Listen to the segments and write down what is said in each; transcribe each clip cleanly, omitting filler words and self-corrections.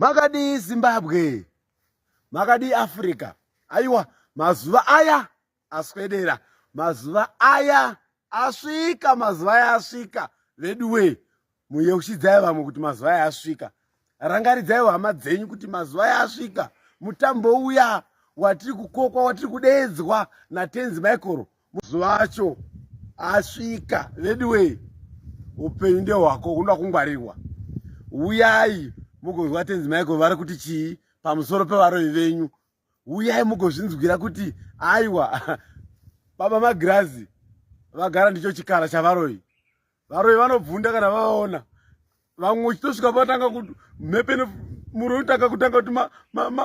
Makadii Zimbabwe? Makadii Africa? Aiwa, mazuva aya aswedera, mazuva aya asvika, mazuva aya asvika. Veduwee, muyeuchidzai vamwe kuti mazuva aya asvika. Rangaridzai hama dzenyu kuti mazuva aya asvika. Mutambo uya watiri kukokwa, watiri kudeedzwa naTenzi Michael Mazuva acho asvika veduwee, upenyu ndehwako, hunoda kungwarirwa. Uyai mugonzwa Tenzi Michael vari kuti chii pamusoro pevaroyi venyu. Uyai mugozvinzwira kuti aiwa baba Magirazi vagara ndicho chikara chavaroyi. Varoyi vanobvunda kana vavaona. Vamwe uchitosvika patanga kuti mhepe muroyi unotanga kutanga kuti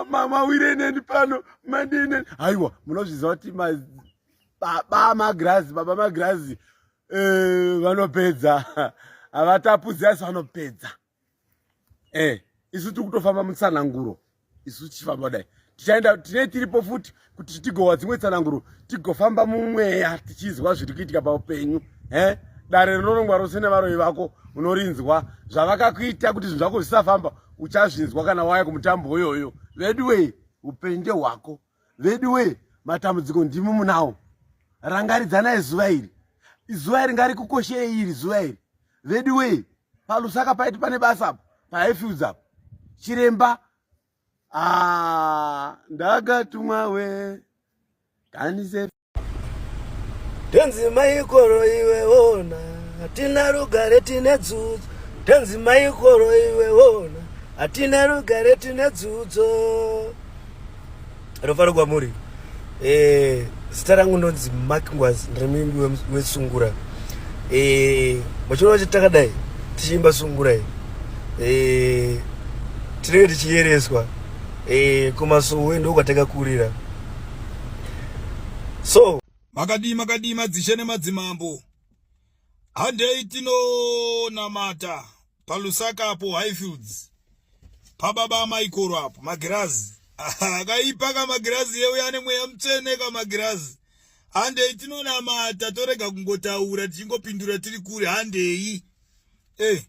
mawire neni pano madii neni. Haiwa munozviziva kuti baba Magirazi, baba Magirazi eh, vanopedza havatapudzi asi vanopedza. Eh, isu tiri kutofamba mutsananguro, isu tichifamba kudai tichaenda tine tiripo futi kuti tigowa dzimwe tsananguro, tigofamba mumweya tichizwa zviri kuitika paupenyu. Eh, dare rinorongwa rose nevaroyi vako unorinzwa zvavakakuita kuti zvinhu zvako zvisafamba, uchazvinzwa kana waya kumutambo uyoyo. Veduwee, upenyu ndehwako. Veduwee, matambudziko ndimi munawo. Rangaridzanai zuva iri, zuva iri ngarikukosherei iri zuva iri. Veduwee, paLusaka paiti pane basa apo, paHighfields apo, chiremba ah, ndakatumwa we kanise Tenzi maikoro iwe ona, hatina rugare tine dzudzo. Tenzi maikoro iwe ona, hatina rugare tine dzudzo. Rofaro kwamuri. Eh, zita rangu ndonzi Mark Ngwazi, ndiri muimbi wesungura. Eh, muchiona kuti takadai tichiimba sungura iyi. Eh, tinenge tichiyereswa. Eh, kumasowe ndokwatakakurira. So Makadii makadii madzishe nemadzimambo, handei tinonamata paLusaka apo Highfields pababa Maikoro apo magirazi akaipa kamagirazi yeuya ane mweya mutsvene kamagirazi. Handei tinonamata, torega kungotaura tichingopindura tiri kure. Handei eh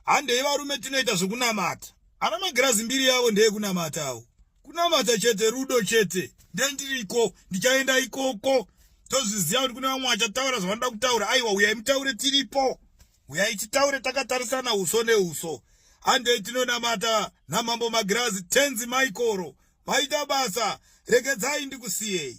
handei varume, tinoita zvekunamata. Ana magirazi mbiri yavo ndeyekunamatawo, kunamata chete, rudo chete. Ndendiriko, ndichaenda ikoko. Tozviziva kuti kune vamwe vachataura zvavanoda kutaura. Aiwa, uyai mutaure, tiripo. Uyai titaure takatarisana uso neuso. Handei tinonamata namambo Magirazi, Tenzi Maikoro. Maita basa, regedzai ndikusiyei.